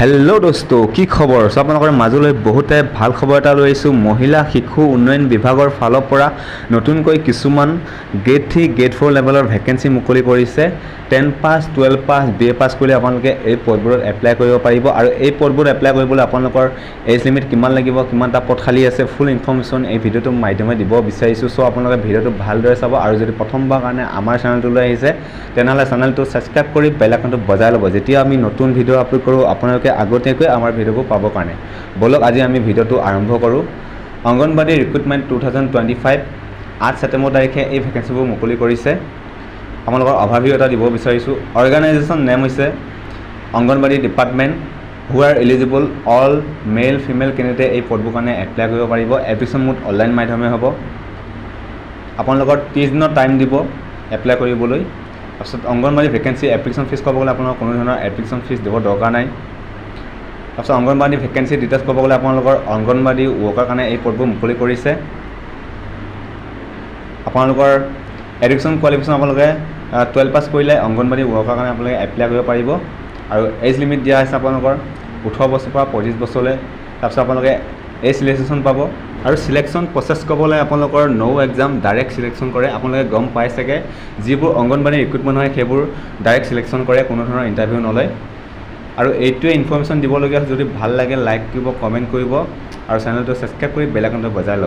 Hello' দোস্ত, কি খবৰ? চ' আপোনালোকৰ মাজলৈ বহুতে ভাল খবৰ এটা লৈ আহিছোঁ। মহিলা শিশু উন্নয়ন বিভাগৰ ফালৰ পৰা নতুনকৈ কিছুমান গ্ৰেড 3, গ্ৰেড 4 লেভেলৰ ভেকেঞ্চি মুকলি কৰিছে। 10 pass, 12 pass, BA pass কৰিলে আপোনালোকে এই পদবোৰত এপ্লাই কৰিব পাৰিব। আৰু এই পদবোৰত এপ্লাই কৰিবলৈ আপোনালোকৰ এজ লিমিট কিমান লাগিব, কিমানটা পদ খালী আছে, ফুল ইনফৰ্মেশ্যন এই ভিডিঅ'টোৰ মাধ্যমে দিব বিচাৰিছোঁ। চ' আপোনালোকে ভিডিঅ'টো ভালদৰে চাব আৰু যদি প্ৰথমবাৰ কাৰণে আমাৰ চেনেলটোলৈ আহিছে, তেনেহ'লে চেনেলটো ছাবস্ক্ৰাইব কৰি বেল আইকনটো বজাই ল'ব, যেতিয়া আমি নতুন ভিডিঅ' আপলোড কৰোঁ আপোনালোকে আগতীয়াকৈ আমাৰ ভিডিঅ'বোৰ পাবৰ কাৰণে। ব'লক, আজি আমি ভিডিঅ'টো আৰম্ভ কৰোঁ। অংগনবাড়ী ৰিক্ৰুটমেণ্ট 2025, 8 ছেপ্টেম্বৰ তাৰিখে এই ভেকেঞ্চিবোৰ মুকলি কৰিছে। আপোনালোকৰ অভাৰভিউ এটা দিব বিচাৰিছোঁ। অৰ্গেনাইজেশ্যন নেম হৈছে anganwadi department. Who are eligible? All male, female candidate এই পদবোৰ কাৰণে এপ্লাই কৰিব পাৰিব। এপ্লিকেশ্যন মোড অনলাইন মাধ্যমে হ'ব। আপোনালোকৰ 30 দিনৰ টাইম দিব এপ্লাই কৰিবলৈ। তাৰপিছত অংগনবাড়ী ভেকেঞ্চি এপ্লিকেশ্যন ফিজ ক'ব গ'লে আপোনালোকৰ কোনো ধৰণৰ এপ্লিকেশ্যন ফিজ দিব দৰকাৰ নাই। তাৰপিছত অংগনবাড়ী ভেকেঞ্চি ডিটেইলছ ক'ব গ'লে আপোনালোকৰ অংগনবাড়ী ৱৰ্কাৰ কাৰণে এই পদবোৰ মুকলি কৰিছে। আপোনালোকৰ এডুকেশ্যন কোৱালিফিকেশ্যন, আপোনালোকে 12 পাছ কৰিলে অংগনবাড়ী ৱৰ্কাৰ কাৰণে আপোনালোকে এপ্লাই কৰিব পাৰিব। আৰু এজ লিমিট দিয়া হৈছে আপোনালোকৰ 18 বছৰৰ পৰা 25 বছৰলৈ। তাৰপিছত আপোনালোকে এজ ৰিলেক্সেশ্যন পাব। আৰু চিলেকশ্যন প্ৰচেছ ক'বলৈ আপোনালোকৰ ন' এক্সাম, ডাইৰেক্ট চিলেকশ্যন কৰে। আপোনালোকে গম পাই চাগে, যিবোৰ অংগনবাড়ী ৰিক্ৰুটমেণ্ট হয় সেইবোৰ ডাইৰেক্ট চিলেকশ্যন কৰে, কোনো ধৰণৰ ইণ্টাৰভিউ নলয়। আৰু এইটোৱে ইনফৰ্মেশ্যন দিবলগীয়া। যদি ভাল লাগে লাইক কৰিব, কমেণ্ট কৰিব আৰু চেনেলটো ছাবস্ক্ৰাইব কৰি বেল আইকনটো বজাই ল'ব।